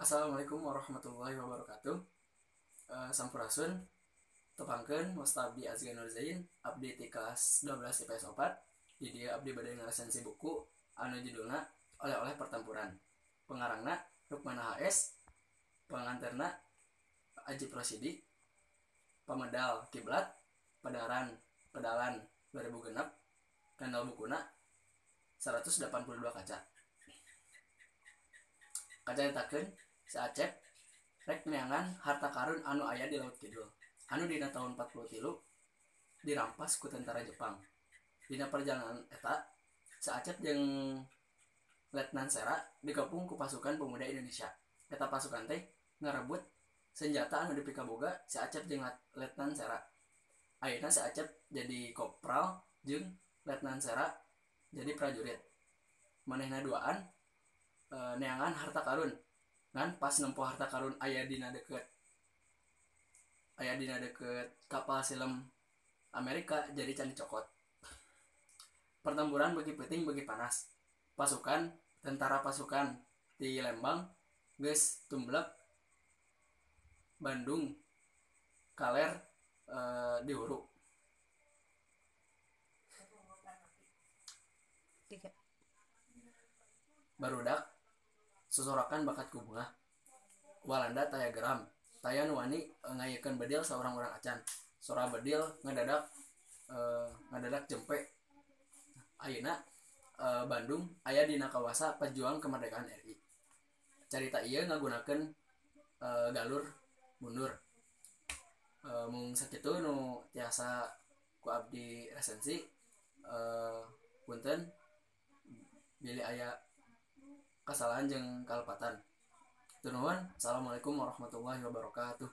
Assalamualaikum warahmatullahi wabarakatuh. Sampurasun, tepangkeun wasta abdi Azga Nur Zain, abdi ti kelas 12 IPS 4. Di dieu abdi bade ngaresensi buku anu judulna Oleh-oleh Pertempuran. Pengarangna Rukmana HS, penganterna Ajip Rosidi, pamedal Kiblat, Padaran Pedalan 2006, kandel bukuna 182 kaca. Kacaritakeun si Acep rek neangan harta karun anu aya di Laut Kidul anu dina tahun 43 dirampas ku tentara Jepang. Dina perjalanan eta si Acep jeung Letnan Sera dikepung ku pasukan pemuda Indonesia. Eta pasukan teh ngarebut senjata anu dipikaboga si Acep jeung Letnan Sera. Ayeuna si Acep jadi kopral jeung Letnan Sera jadi prajurit. Manehna duaan neangan harta karun. Ngan pas nempo harta karun aya dina deket kapal silam Amerika jadi can dicokot. Pertempuran beuki peuting beuki panas. Pasukan tentara pasukan di Lembang geus tumblek Bandung kaler di huru. 3. Barudak sosorakan bakat ku bungah. Walanda taya geram, taya nu wani ngayekeun bedil saurang-urang acan. Sora bedil ngadadak jempe. Ayeuna Bandung aya dina kawasa pejuang kemerdekaan RI. Carita ieu ngagunakeun galur mundur. Mung sakitu nu tiasa ku abdi resensi. Punten bilih aya kesalahan jeung kalepatan. Nuhun. Assalamualaikum warahmatullahi wabarakatuh.